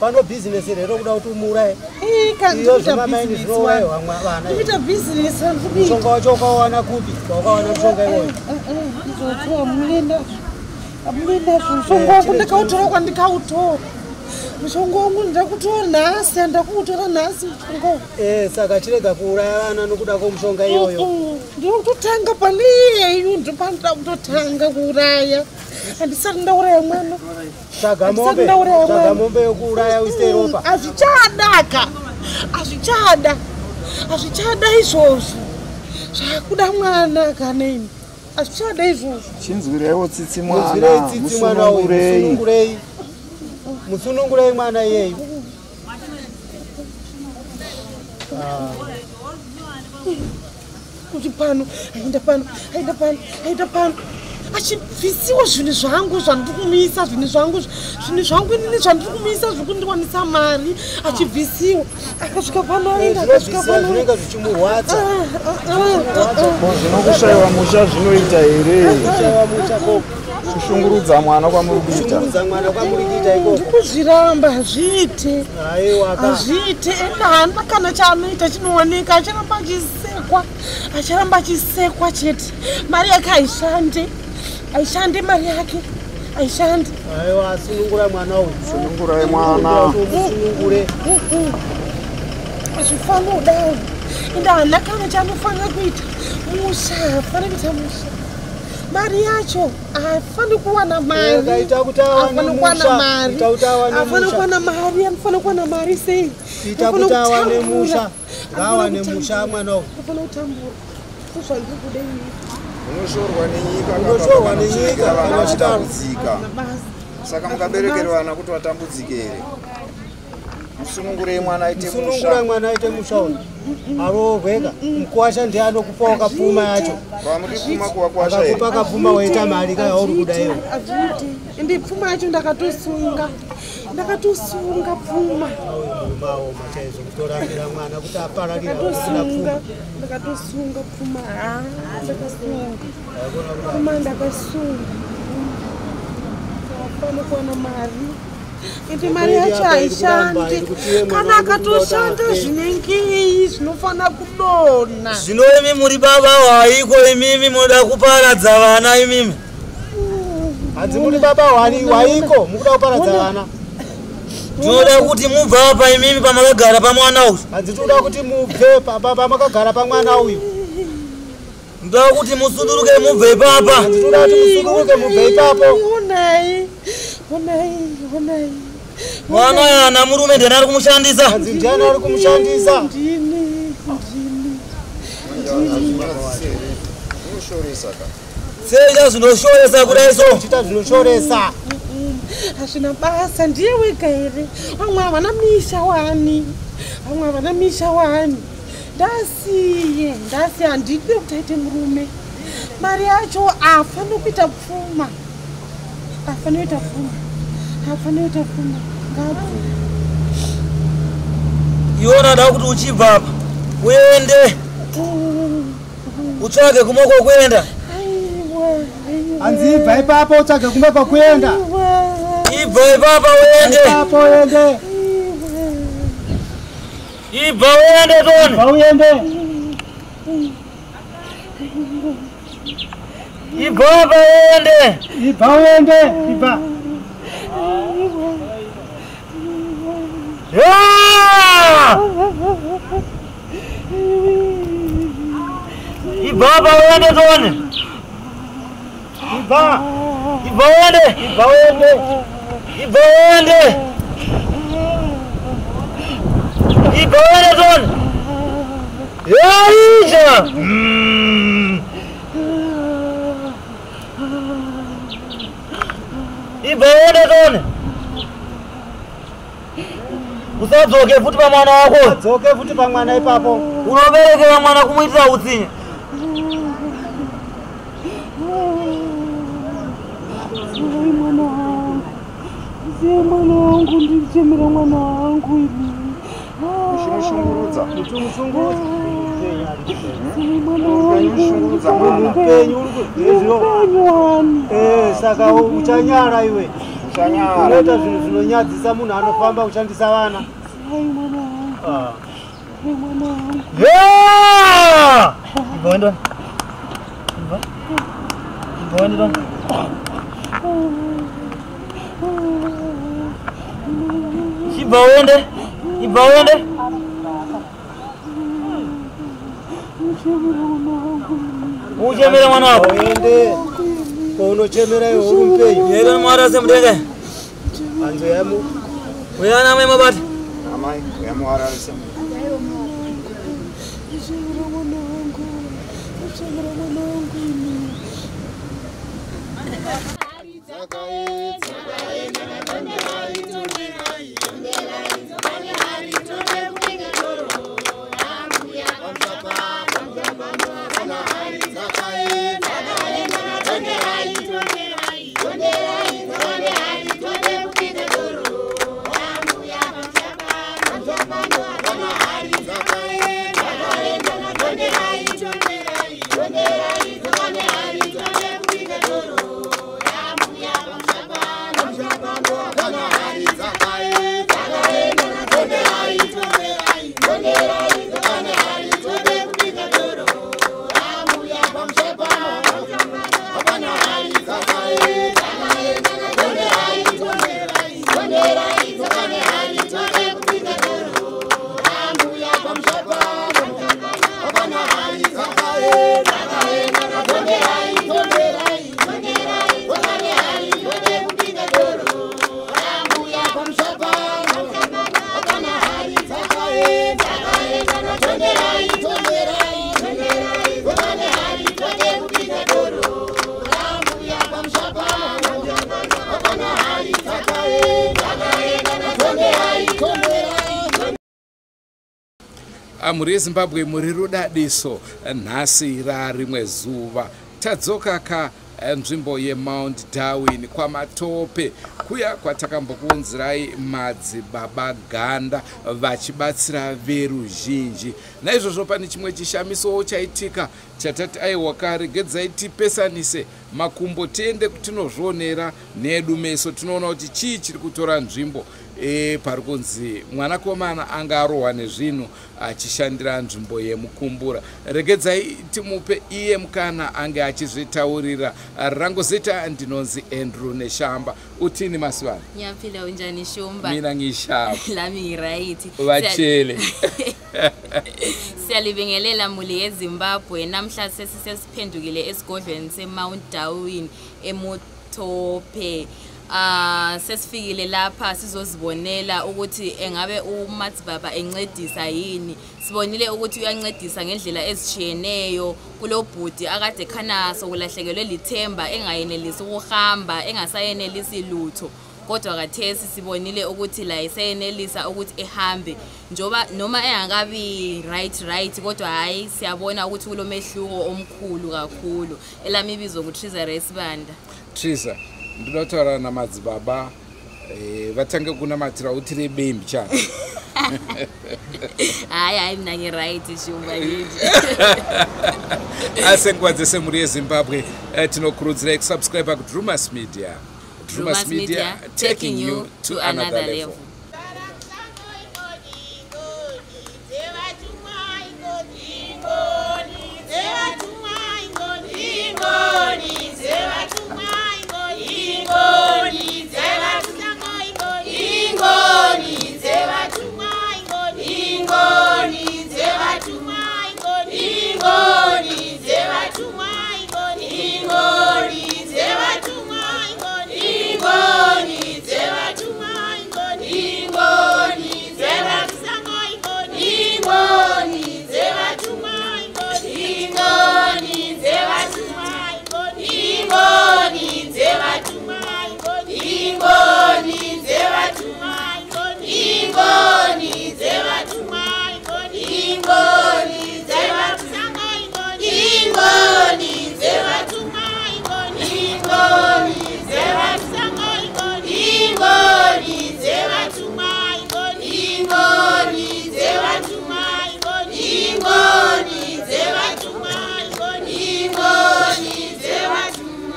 Pano bhizinesi rero kuda kuti umuuraye. Iyo zvemamaini zvinourayiwa vana. Ndikuita bhizinesi handikuita. Mushonga wacho ukawana kupi? Wakawana mushonga iwoyo. Izvozvo hamuna nazvo. Mushonga wangu ndakautora kwandikautora. Mushonga wangu ndakutora nhasi, handakuutora nhasi mushonga uyu. Saka chirega kuuraya vana nokuda kwomushonga iyoyo. Ndinototanga pane iyeyu, ndopanoda kutotanga kuuraya. Handisati ndauraya mwana. Tsvaga mombe, tsvaga mombe yokuuraya uise ropa. Hazvichadaka, hazvichada, hazvichada izvozvo. Zvakuda mwana kana ini. Hazvichada izvozvo. Chinzwireiwo tsitsi mwana. Munzwirei tsitsi mwana uyu, musunungurei. Musunungurei mwana iyeyu. Kuti pano, aenda pano, aenda pano, aenda pano. Achibvisiwa zvinhu zvangu zvandiri kumisa, zvinhu zvangu, zvinhu zvangu inini zvandiri kumisa zviri kundiwanisa mari. Achibvisiwa, akasvika pano aenda, akasvika pano. Zvinenge zvichimurwadza. Zvinokushaiwa musha zvinoita here? Kushaiwa musha ko. Kushungurudza mwana kwamuri kuita. Kushungurudza mwana kwamuri kuita ikoko. Ndikuzviramba, hazviite. Aiwa ka. Hazviite, ende haana kana chaanoita chinooneka, acharamba achisekwa. Acharamba achisekwa chete. Mari yake haishande. Haishande mari yake. Haishande. Aiwa, sunungura mwana uyu. Sunungurai mwana. Musunungure. Hazvifaniri kudaro. Ende haana kana chaanofanira kuita. Musha, haafaniri kuita musha. Mari yacho haafaniri kuwana mari. Ita kuti awane musha. Ita kuti awane Haafaniri musha. kuwana mari, anofanira kuwana mari sei? Ita kuti awane musha. Ngaawane musha mwana uyu. Anofanira kutambura. Ndozvandiri kuda inini. Unoshorwa nenyika. Unoshorwa nenyika vana kana vachitambudzika. Basa. Saka mukaberekera vana kuti vatambudzike here? Musunungurei mwana aite Musunungura musha. mwana aite musha uyu. Aroorweka. Mukuwasha ndiye anokupawo kapfuma yacho. Kwamuri pfuma kuvakwasha here? Akakupa kapfuma waita mari kana uri kuda iwe. Hazviite. Ende pfuma yacho ndakatosunga. Ndakatosunga pfuma. Maoma chaizvo kutorambira mwana kuti apararira kusina Ndakatosunga. pfuma. Ndakatosunga pfuma. Ndakasunga. Pfuma ndakasunga. Hapana kuwana mari. Ende mari yacho haishandi. Kana akatoshanda zvinengei zvinofana kudonha. Zvino imi muri baba waiko imimi munoda kuparadza vana imimi. Hanzi muri baba waiko mukuda kuparadza vana. Tinoda kuti mubve apa imimi pamakagara pamwana uyu. Hanzi tinoda kuti mubve pamakagara pamwana uyu. Ndoda kuti musunduruke mubve ipapa. Hanzi tinoda kuti musunduruke mubve ipapo. Onai. Onai, onai. Mwana uyu ana murume ndiani ari kumushandisa. Hanzi ndiani ari kumushandisa. Ndini, ndini. Unoshoresa ka. Seita zvinoshoresa kudai so. Chiita zvinoshoresa. Hazvina basa, ndiye wega here? Vamwe havana misha wani. Vamwe havana misha wani. Ndasiye, ndasiye, handidi kuti aite murume. Mari yacho haafaniri kuita pfuma. Haafaniri kuita pfuma. Haafaniri kuita pfuma. Ngabve. Iwe unoda kuti uchibva apa uende utsvage kumwe kwekuenda. Aiwa, aiwa. Hanzi ibva ipapo utsvage kumwe kwekuenda. Aiwa. Ibva ipapa uende. Ipapo uende. Ibva uende toni. Ibva uende. Ibva apa uende. Ibva uende. Ibva. Yeah! Ibva apa uende toni. Ibva. Ibva uende. Ibva uende. Ibva uende. Ibva uende toni. Yaisha. Ibva uende toni. Usadzoke futi pamwana wako. Dzoke futi pamwana ipapo. Unoberekera mwana kumuitira utsinye. Siyai mwana wangu. Siyai mwana wangu, ndirichemera mwana wangu ini. Uchimushungurudza. Uchimushungurudza. Siyai mwana wangu. Uchimushungurudza mwana. Upenyu uri kuzviro. Upenyu wani. Saka uchanyara iwe. Usanyara. Unoita zvinhu zvinonyadzisa munhu anofamba kushandisa vana. Yeah! Ibva Ibva. Ibva Ibva uende. Ibva uende. Uchemera mwana wako. Uende. Unochemera iwe uri mupenyu. Yero mwara semudenge. Anzo yamu. Uya namai mabati. Amai, uyamuwara semudenge. Mhuri yeZimbabwe muri rudadiso nhasi rarimwe zuva tadzoka ka nzvimbo yeMount Darwin kwaMatope kuya kwatakambokuunzirai madzibaba Ganda vachibatsira veruzhinji. Naizvozvo pane chimwe chishamisowo chaitika chatati aiwa karegedzai tipesanise makumbo tiende tinozvionera nedu meso tinoona kuti chii chiri kutora nzvimbo. Pari kunzi mwanakomana anga arohwa nezvinhu achishandira nzvimbo yemukumbura. Regedzai timupe iye mukana ange achizvitaurira. Rangu zita ndinonzi Andrew Neshamba. Uthini Masivana? Ngiyaphila, unjani Shumba? Mina ngishaba. Lami ngiright. Batshele. Siyalibingelela muli yeZimbabwe. Namhla sesiphendukile esigodlweni seMount Darwin eMotope. Sesifikile lapha sizozibonela ukuthi engabe uMadzibaba encedisa yini. Sibonile ukuthi uyancedisa ngendlela ezitshiyeneyo. Kulobhudi akade khana sokulahlekelwe lithemba engayenelisi ukuhamba, engasayenelisi lutho. Kodwa kathesi sibonile ukuthi la iseyenelisa ukuthi ehambe njoba noma engakabi right kodwa hayi siyabona ukuthi kulomehluko omkhulu kakhulu. Elami ibizo nguTriza Resibanda. Triza, ndinotaura namadzibaba vatange kunamatira utire bembi chana. Hayi mina ngiright Shumba yini. Asenguva dzese mhuri yeZimbabwe tinokurudzirai kusubscribe kuDrumas Media. Drumas Media, taking you to another level.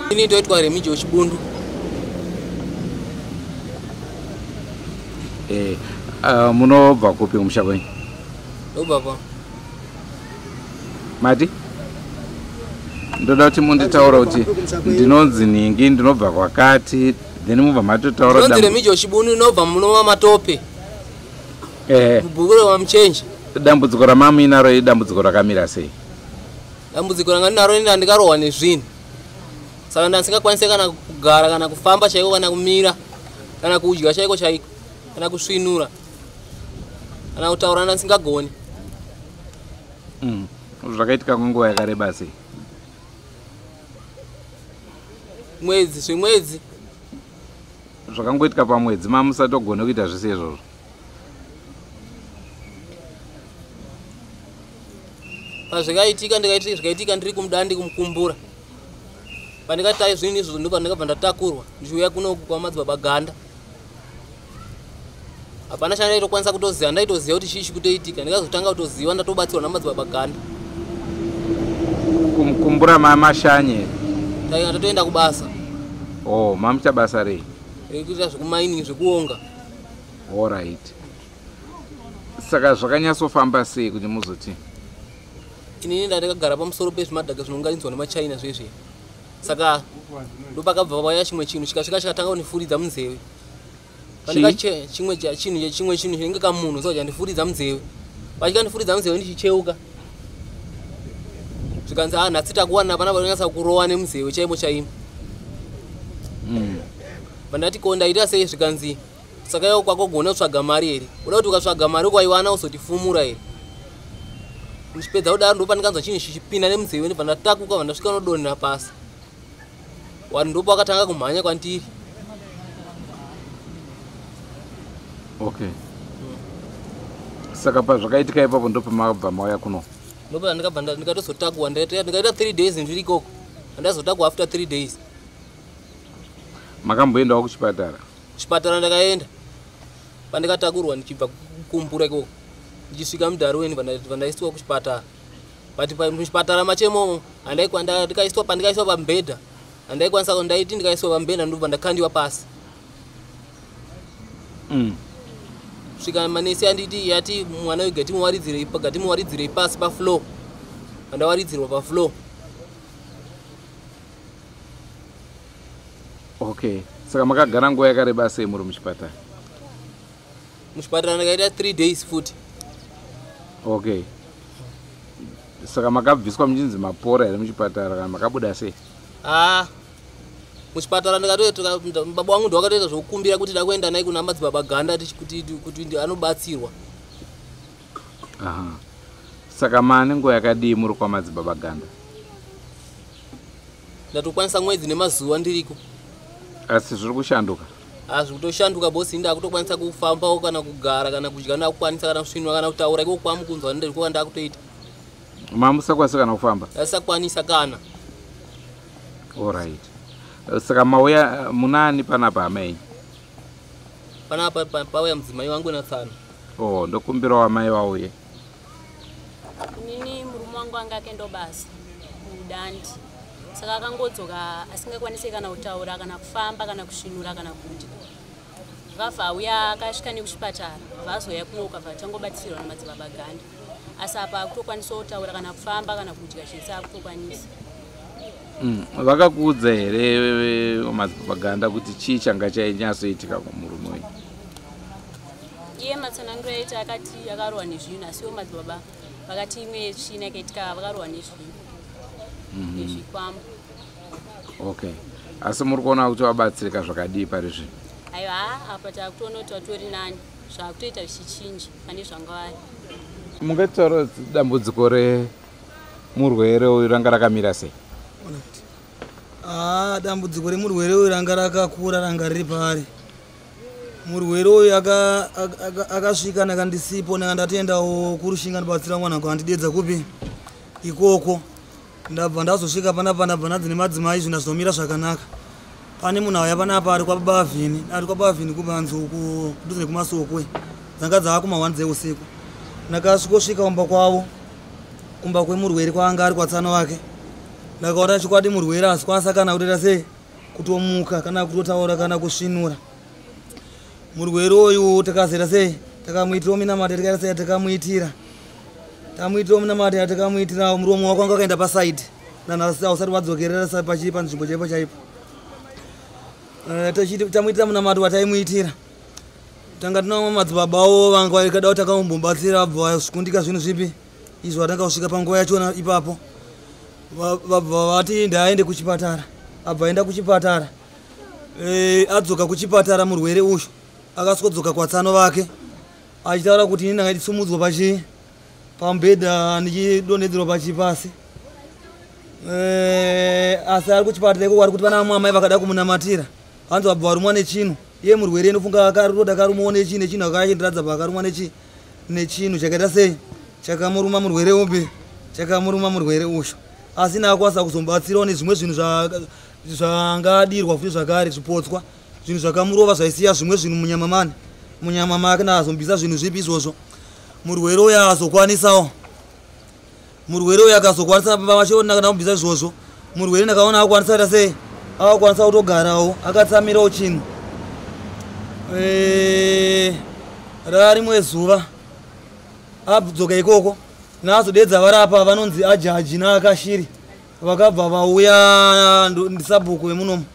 Ini ndoitwa Remijo Chibundu. Munobva kupi kumusha kwenyu? Ndobva pa Mati? Ndoda kuti munditaura kuti ndinonzi ningi, ndinobva kwakati, then mubva matotaura. Ndinonzi Remijo Chibunu, inobva munova Matope. Mubhuku rewamuchenji. Dambudziko ramamuinaro idambudziko rakamira sei? Dambudziko ranga ndinaro ini ndikarohwa nezvinhu. Saka ndasingakwanise kana kugara, kana kufamba chaiko, kana kumira, kana kudya chaiko chaiko, kana kusvinura, kana kutaura ndasingagoni. Zvakaitika kwenguva yakareba sei? Mwedzi, zvemwedzi. Zvakangoitika pamwedzi mamusatogone kuita zvese izvozvo? Pazvikaitika ndikaitika ndiri kumudandi kumukumbura. Pandikatai zvinhu izvozvo ndipo pandikabva ndatakurwa ndichiuya kuno kwamadzibaba Ganda. Hapana chandaitokwanisa kutoziva, ndaitoziva kuti chii chikutoitika. Ndikazotanga kutoziva ndatobatsirwa namadzibaba Ganda. Kumukumbura mamashanye? Ndatoenda kubasa. Oh, mamucha basa rei? Rekuita zvekumining, zvekuonga. Alright. Saka zvakanyatsofamba sei kuti muzoti? Inini ndakagara pamusoro pezvimadhaga zvinounganidzwa nemaChina zvezve. Saka ndopakabva pauya chimwe chinhu chikasvika chikatanga kundifuridza munzeve. Pandikache chimwe chinhu chimwe chinhu chinenge kamunhu saka chandifuridza munzeve. Pachikandifuridza munzeve ndichicheuka. Zvikanzi nhasi takuwana pana vanonyatsa kurowa nemunzeve chaimo chaimo. Vandati ko ndaita sei zvikanzi saka iwe kwakogona kutsvaga mari here? Uda kuti ukatsvaga mari kwaiwana uzotifumura here? Ndichipedza kudaro ndopandikanzwa chinhu chichipinda nemunzeve ndibva ndatakuka vandasvika nodonhera pasi. Vanhu ndipo vakatanga kumhanya kwandiri. Okay. Saka pazvakaitika ipapo ndopamabva mauya kuno? Ndopa ndikabva ndikatozotakuwa ndikaita 3 days ndiri ikoko. Ndazotakuwa after 3 days. Makamboendawo kuchipatara? Kuchipatara ndakaenda. Pandikatakurwa ndichibva kukumbura ikoko. Ndichisvika muDarwin pandaiswa kuchipatara. But muchipatara machemomo ndikaiswa pandikaiswa pamubhedha. Handaikwanisa ndaiti ndikaiswa pamubhedha ndobva ndakandiwa pasi. Svika manesi anditi yati mwana uyu gatimuwaridzirei pasi pafloor. Andawaridzirwa pafloor. Okay. Saka makagara nguva yakareba sei muri muchipatara? Muchipatara ndakaita 3 days futi. Okay. Saka makabviswa muchinzi mapora here muchipatara kana makabuda sei? Muchipatara ndikatoita baba wangu ndo akatoita zvokukumbira kuti ndakuenda naye kuna madzibaba Ganda kuti anobatsirwa. Aha. Saka mane nguva yakadii muri kwamadzibaba Ganda? Ndatokwanisa mwedzi nemazuva ndiriko. Asi zviri kushanduka? Zviri kutoshanduka bosi, ndakutokwanisa kufambawo kana kugara kana kudya ndakukwanisa kana kusvinwa kana kutaura iko kwamukunzwa ndiko ndakutoita. Mamusakwanisa kana kufamba? Ndasakwanisa kana. Alright. Saka mauya munani panapa hama yenyu? Panapa pauya mudzimai wangu natsano. Oh, ndokumbirawo amai vauye. Inini murume wangu anga akaenda basa kuDandi. Saka akangodzoka asingakwanisi kana kutaura kana kufamba kana kusvinura kana kudya. Vabva auya akasvika nekuchipatara, vazouya kuno ukabva tangobatsirwa namadzibaba Ganda. Asi apa akutokwanisa kutaura kana kufamba kana kudya zvese akutokwanisa. Vakakuudza here madzibaba Ganda kuti chii changa chainyatsoitika kumurume uyu? Iye matsananguro aita akati akarohwa nezvinhu, asiwo madzibaba vakati imwe tsvina yakaitika vakarohwa nezvinhu. Nezvikwambo. Okay. Asi muri kuona kuti vabatsirika zvakadii pari zvino? Aiwa, apa takutoona kuti vatori nani, zvakutoita zvichinji pane zvanga vari. Mungataura dambudziko remurwere uyu ranga rakamira sei? Dambudziko remurwere uyu ranga rakakura, ranga riri paari. Murwere uyu akasvika nakandisipo, ndakandatoendawo kuRushinga ndibatsira mwana wangu andidedza kupi ikoko. Ndabva ndazosvika panapa, ndabva ndadzi nemadzimai zvinhu zvinomira zvakanaka. Pane munhu auya panapa ari kwababa Vhini, ari kwababa Vhini kubanzi uku kudhuze nekumasokwe. Dzanga dzava kuma 1 dzeusiku. Ndakasvikosvika kumba kwavo, kumba kwemurwere kwaanga ari kwatsano wake. Ndakaona chokwadi murwere asikwanisa kana kutoita sei, kutomuka kana kutotaura kana kusvinura. Murwere uyu takazoita sei, takamuitirawo minamata, tikaita sei, takamuitira, tamuitirawo minamata, takamuitira, muromo wako wanga wakaenda pasaidi nanhasi ausati wadzokerera pachii panzvimbo chaipo chaipo. Tamuitira munamato wataimuitira, tanga tina madzibaba avo vanga vaikada kuti takamumbobatsira, vabva vasvikundika zvinhu zvipi izvo vatanga kusvika panguva yachona ipapo. Vabva vati ndaaende kuchipatara, abva aenda kuchipatara. Adzoka kuchipatara murwere uyu akasvodzoka kwatsano vake achitaura kuti ini ndanga ndisumudzwa pachi pamubhedha ndichidonhedzerwa pachipasi. Asi ari kuchipatara ikoko ari kuti vana vamwe amai vakada kumunamatira, hanzi vabva varumwa nechinhu. Iye murwere inofunga akaroda akarumwawo nechinhu akachindiradza paakarumwa nechinhu chakaita sei, chakamuruma murwere upi, chakamuruma murwere uyu. Asi naakwanisa kuzomubatsirawo nezvimwe zvinhu zvangadirwa futi zvakare zvipotswa, zvinhu zvakamurova zvaisiya zvimwe zvinhu munyama mani munyama make, naazombisa zvinhu zvipi izvozvo. Murwere uyu azokwanisawo, murwere uyu akazokwanisa vachionaka kubvisa izvozvo. Murwere ndakaona akwanisa kuita sei, akakwanisa kutogarawo akatsamirawo chinhu. Rarimwe zuva adzoka ikoko naazodedza varapa vanonzi ajaji naakashiri, vakabva vauya ndisabhuku vemunomu.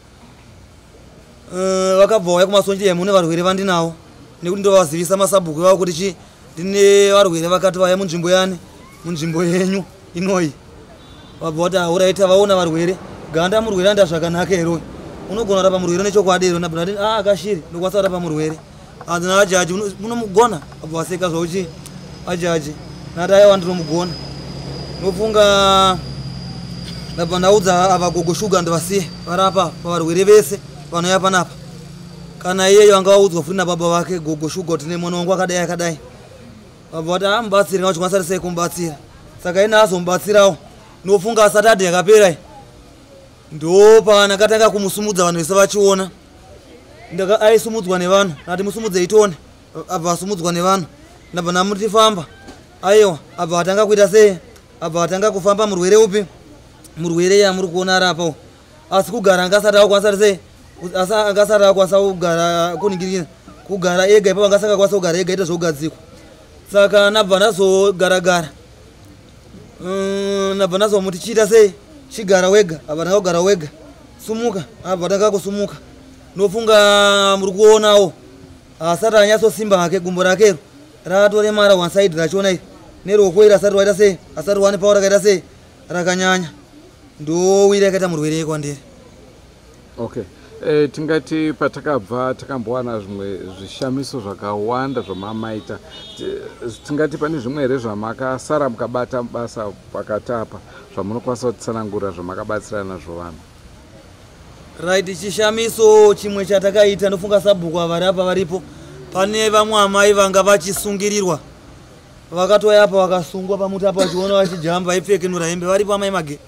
Vakabva vauya kumasonje mune varwere vandinawo, nekuti ndovazivisa masabhuku vavo kuti chi ndine varwere vakati vauya munzvimbo yani, munzvimbo yenyu inoyi. Vabva vati auraita vaona varwere, ganda murwere anda zvakanaka here, unogona kurapa murwere nechokwadi here? Ndabva ndati akashiri ndokwanisa kurapa murwere. Hanzi naajaji munomugona? Vabva vaseka zvavo chi ajaji, ndati aiwa ndinomugona. Nofunga ndabva ndaudza ava gogo shuga ndivasiye varapa pavarwere vese vanouya panapa. Kana iyeyo anga audzwa futi nababa vake gogo shuga kuti nemwana wangu akadai akadai. Vabva vati amubatsire ngachikwanisa sei kumubatsira. Saka ine azomubatsirawo. Nofunga Saturday yakapera ndopana katanga kumusumudza vanhu vese vachiona. Aisumudzwa nevanhu, ndati musumudzei tione. Abva asumudzwa nevanhu, ndabva ndamuti famba. Aiwa, abva atanga kuita sei, abva atanga kufamba. Murwere upi, murwere yamuri kuona ari apawo, asi kugara angasati akwanisa sei, asi angasati akwanisa kugara kuningirira kugara ega ipapo, angasati akwanisa kugara ega ita zvokugadzikwa. Saka ndabva ndazogaragara, ndabva ndazomuti chiita sei, chigara wega. Abva tanga kugara wega, sumuka, abva tanga kusumuka. Nofunga muri kuonawo asati anyatsosimba hake, gumbo rakero ratoremara one side rachona iri, neruoko iri asati waita sei, asati wane pawo rakaita sei, rakanyanya. Ndowira yakaita murwere kwandiri. Okay. Tingati patakabva takambowana zvimwe zvishamiso zvakawanda zvamamaita. Tingati pane zvimwe here zvamakasara mukabata basa pakati apa zvamunokwanisa kutsanangura zvamakabatsira nazvo vanhu? Right, chishamiso chimwe chatakaita, ndofunga sabhuku ava vari apa varipo, pane vamwe amai vanga vachisungirirwa, vakatouya apa vakasungwa pamuti apa vachiona vachijamba vaipfekenura hembe. Varipo amai mage?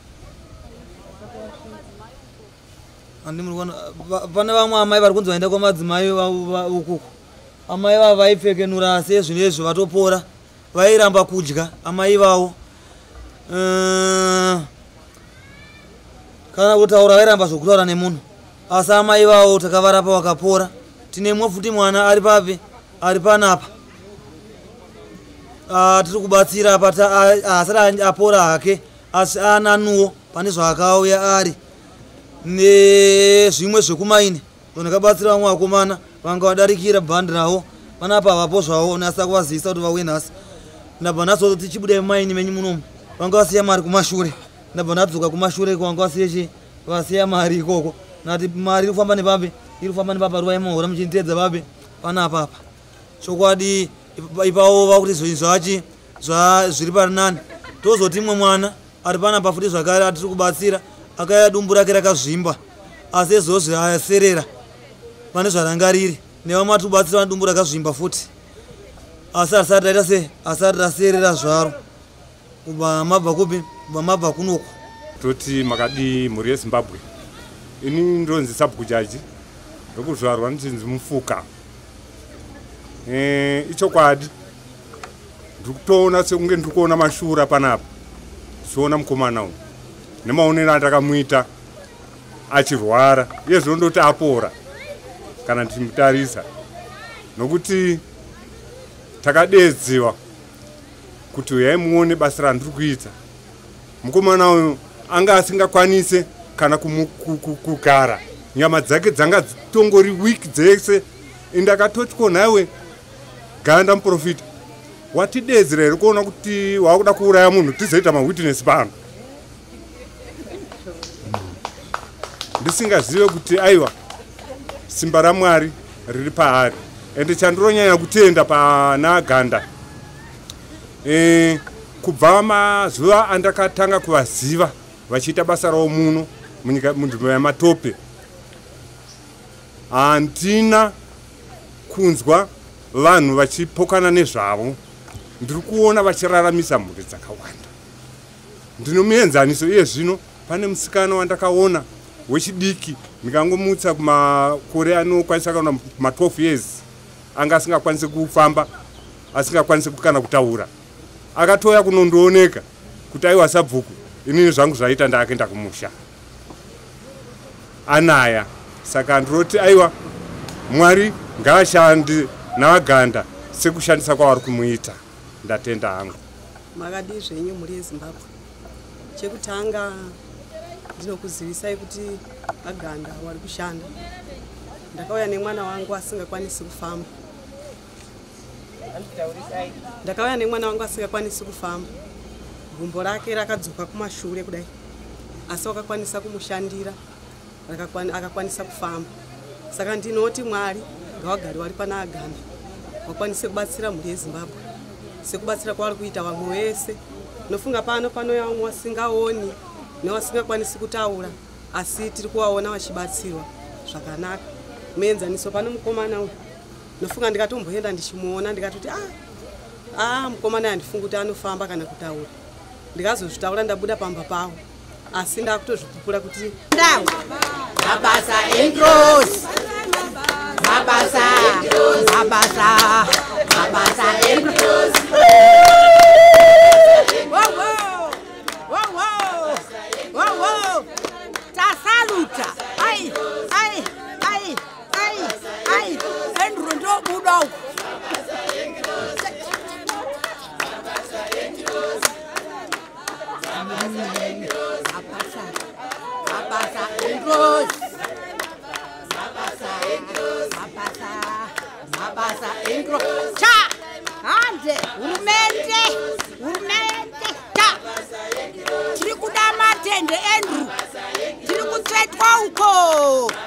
Pane vamwe amai vari kunzi vaenda kwamadzimai ukuku. Amai vava vaipfekenura sezvino izvi vatopora, vairamba kudya amai vavo, kana kutaura vairamba zvokutaura nemunhu, asi amai vavo takavarapa vakapora. Tine mumwe futi mwana ari papi, ari panapa, tiri kubatsira apa, asati apora hake, asi ananuwo pane zvaakauya ari nezvimwe zvekumaini zvandakabatsira vamwe vakomana vanga vadarikira bhandi ravo panapa vapo zvavo, nasa kuvazivisa kuti vauye nhasi. Ndabva ndazoti tichibuda mumaini menyu munomu, vanga vasiya mari kumashure. Ndabva ndadzoka kumashure, vanga vasiya chi vasiya mari ikoko. Ndati mari iri kufamba nepapi, iri kufamba nepapa, ruvai mahora muchinditeedza papi panapa apa. Chokwadi ipawo vakuti zvinhu zvachi zviri pari nani. Tozoti imwe mwana ari panapa futi zvakare atiri kubatsira, akaya dumbu rake rakazvimba, asi ezozvi aserera pane zvarangariri. Nevamwe atiri kubatsira vane dumbu rakazvimba futi, asi asati raita sei, asati raserera zvaro. Kubva mabva kupi, kubva mabva kunoku. Toti makadii mhuri yeZimbabwe. Ini ndonzi sabhuku Jaji, ndokuzvarwa ndichinzi Mufuka. Ichokwadi ndiri kutoona sekunge ndiri kuona mashura panapa, ndichiona mukomana uyu nemaonero andakamuita achirwara, iye zvino ndoti apora kana ndichimutarisa. Nokuti takadeedziwa kuti uyai muone basa randiri kuita. Mukomana uyu anga asingakwanise kana kugara, nyama dzake dzanga dzitongori weak dzese. Indakatoti ko nhaiwe Ganda muprofita, watideedzera here kuona kuti wakuda kuuraya munhu tizoita mawitness pano? Ndisingazive kuti aiwa simba raMwari riri paari. Ende chandironyanya kutenda pana Ganda, kubva mazuva andakatanga kuvaziva vachiita basa ravo muno munyika munzvimbo yaMatope, handina kunzwa vanhu vachipokana nezvavo. Ndiri kuona vachiraramisa mhuri dzakawanda. Ndino muenzaniso iye zvino, pane musikana wandakaona wechidiki, ndikangomutsa kumakore anokwanisa kana kuma 12 years, anga asingakwanisi kufamba, asingakwanisi kana kutaura. Akatouya kunondooneka kuti aiwa sabhuku, inini zvangu zvaita, ndakuenda kumusha anaya. Saka ndinoti aiwa Mwari ngaashande naVaGanda sekushandisa kwavari kumuita. Ndatenda hangu. Makadii zvenyu mhuri yeZimbabwe? Chekutanga ndinokuzivisai kuti VaGanda wari kushanda. Ndakauya nemwana wangu asingakwanisi kufamba. Ndakauya nemwana wangu asingakwanisi kufamba, gumbo rake rakadzoka kumashure kudai, asi wakakwanisa kumushandira, akakwanisa kufamba. Saka ndinoti Mwari ngawagare wari pana aGanda, wakwanise kubatsira mhuri yeZimbabwe sekubatsira kwavari kuita vamwe vese. Nofunga pano panouya vamwe vasingaoni nevasingakwanisi kutaura, asi tiri kuvaona vachibatsirwa zvakanaka. Muenzaniso, pano mukomana uyu, nofunga ndikatomboenda ndichimuona ndikatoti ah, mukomana handifungi kuti anofamba kana kutaura. Ndikazozvitaura ndabuda pamba pavo, asi ndakutozvipupura kuti Ndau. Mabasa engirozi. Mabasa. Mabasa. Mabasa engirozi. Wow, wow. Wow, wow. Wow, wow. Tasaluta. Ai, ai, ai, ai, ai. Andrew ndobuda uku. Mabasa. Mabasa engirozi. Mabasa engirozi. Mabasa. Mabasa engirozi. Cha! Hanze, hurumende, hurumende, cha! Tiri kuda matende, Andrew. Tiri kutsvetwa uko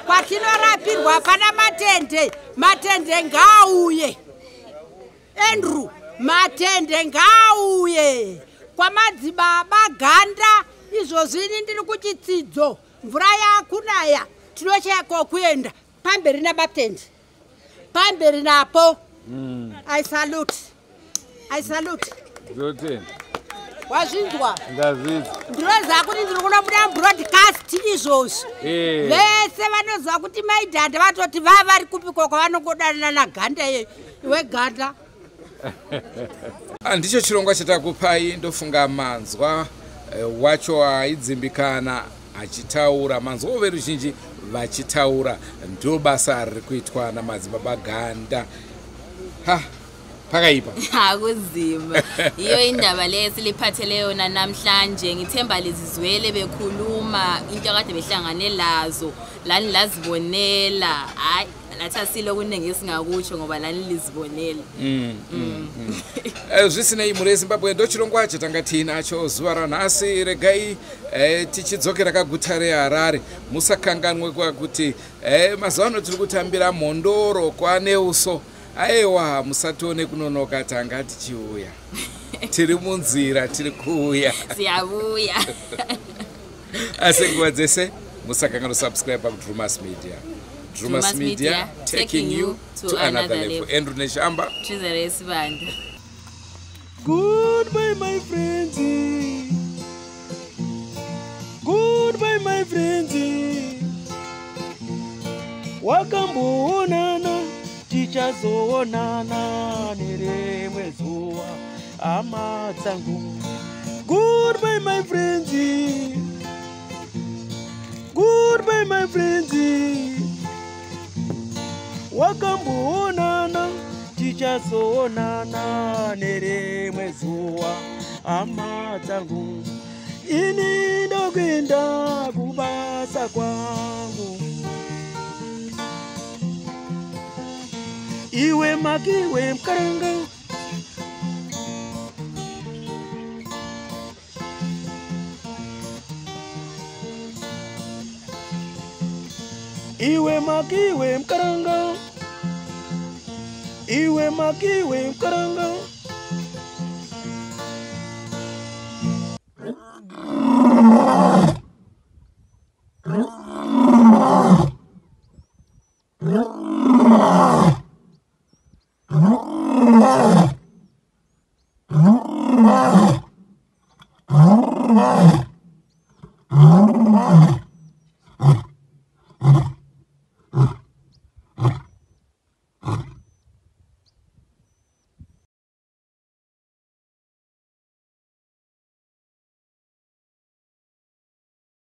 kwatinorapirwa pana matende. Matende ngaauye. Andrew, matende ngaauye. Kwamadzibaba Ganda, izvozvi ini ndiri kuchitsidzo. Mvura yakunaya, tinochaya kokuenda. Pamberi namatende. Pamberi napo. I salute. I salute. Ndotenda. Wazvinzwa? Ndazvinzwa. Ndinoziva kuti ndiri kunobuda broadcast izvozvi. Vese vanoziva kuti maidhadha vatoti vari kupiko kwavanongodanana naGanda iyeyo. Iwe Ganda. Ndicho chirongwa chatakupai. Ndofunga manzwa wacho aidzimbikana achitaura, manzwawo veruzhinji vachitaura. Ndo basa riri kuitwa namadzibaba Ganda. Ha, pakaipa. Akuzima. Iyo indaba le esiliphathele yona namhlanje. Ngithemba lizizwele bekhuluma into akade behlangane lazo, lani lazibonela. Hayi, nathi asilo okuningi esingakutsho ngoba lani lizibonela. Zvisinei, mhuri yeZimbabwe, ndo chirongwa chatanga tiinacho zuva ranhasi. Regai tichidzokera kaguta reHarare. Musakanganwe kuti mazuva ano tiri kutambira mhondoro kwaNeuso. Aiwa, musatione kunonoka, tanga tichiuya, tiri munzira, tiri kuuya. Siyabuya. Asi nguva dzese musakanganwa subscribe kuDrumas Media. Drumas Media, taking you to another level. Andrew Neshamba. Chizere Sibanda. Goodbye, my friends. Goodbye, my friends. Wakamboonana, tichazoonana nerimwe zuva, hama dzangu. Goodbye, my friends. Goodbye, my friends. Wakamboonana, tichazoonana nerimwe zuva, hama dzangu. Ini ndokuenda kubasa kwangu. Iwe makiwe mukaranga. Iwe makiwe mukaranga. Iwe makiwe mukaranga.